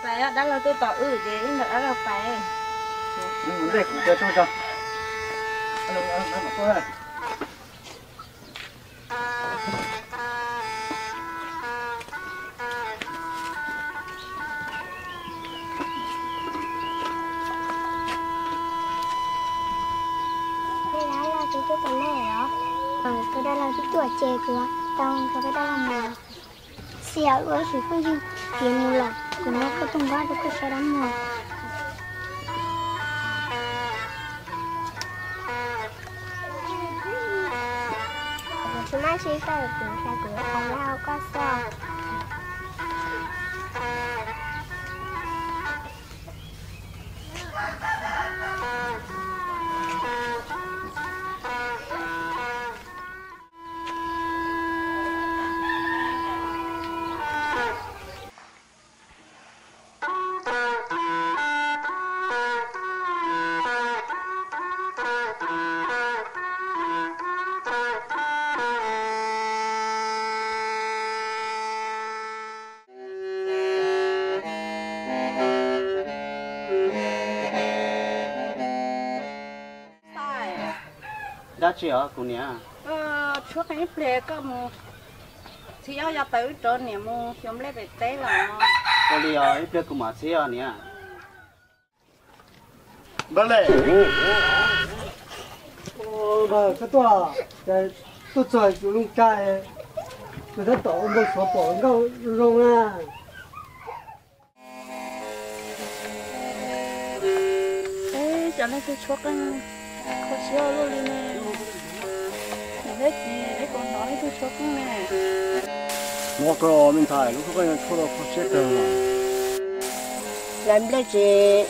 Pais, dab laug twb tos wb ces wb nrog dab laug pais. Ntej kuv cia tso tso. Peb dab laug twb tuaj tom nej los? Peb dab laug twb tuaj ces kuv tau nrog peb dab laug mus. Xiam ua ib sim phooj ywg, kuv mus lawm, kuv muab koj tus npawb rau koj saib dab laug. Kuv tsis muaj txij txawj kuv hais kuv yuav ua koj xwb. Dab tsi os kuv niam? Tshuab qeej ib pliag koj mus txhib ob yav tawm wb rov niam mus xyuas nplej pem teb los. Ua li os, ib pliag kuv mam txhib os niam. Npawg Lej, koj tuaj, tuaj txog kuv lub kab, kuv tab tom ua npau suav pom nkauj zoo na. Cov leej twg tshuab qeej kho siab luaj li ne? Niam thiab txiv, peb puas hnov leej twg tshuab qeej ne? Hnov kawg me ntxhais, lub tshuab qeej no tshuab rau kho siab kawg. Hlais nplej ces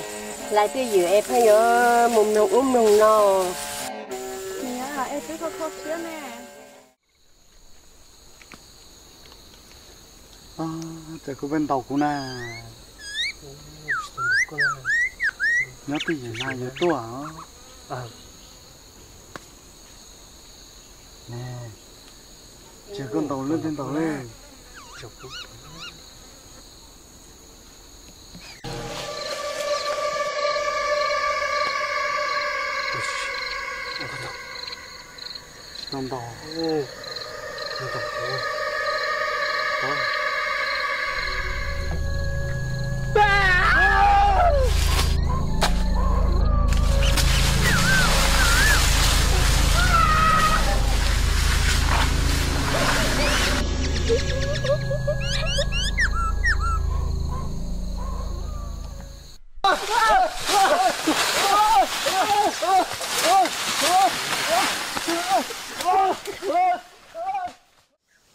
hlais twj ywm es pheej yuav mus mloog ub mloog no. Niam, es twb kho kho siab ne. Ces kuv pheej ntaus kuv na. Nyob twj ywm na yuav tuaj. Ces koj ntaus leej twg ntaus li. Tsis tau ntaus.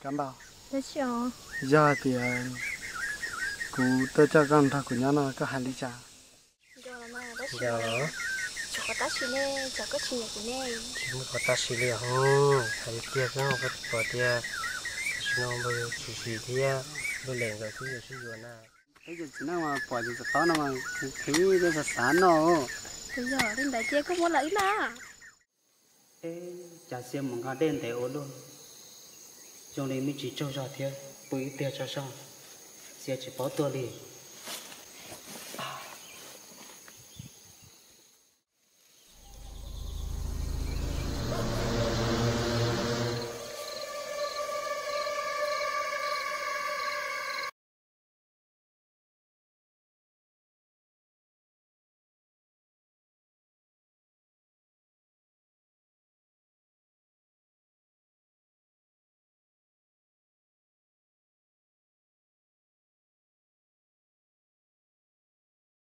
Kav npauj, yog hais tias kuv tuaj coj koj nrog kuv nyob no koj hais li cas? Tsis muaj qhov tab sis ne, tsam koj tsis nyiam kuv ne. Tsis muaj qhov tab sis li os. Hais tiag xwb, koj pom tias tam sim no npawg Tshwm Sim thiab Npawg Lej nkawd twb yuav sib yuav na. Peb cov txiv neej mas pom cov txiv qaub no mas khwv khwv thiab xav xav noj. Puas yog li ntawd ces koj muab lawv ib na. Eb, cas Xia mus nqa dej ntev ua luaj, zoo li me ntsis tsaug zog thiab, pw ib pliag tso soj, Xia tsis paub tuaj li.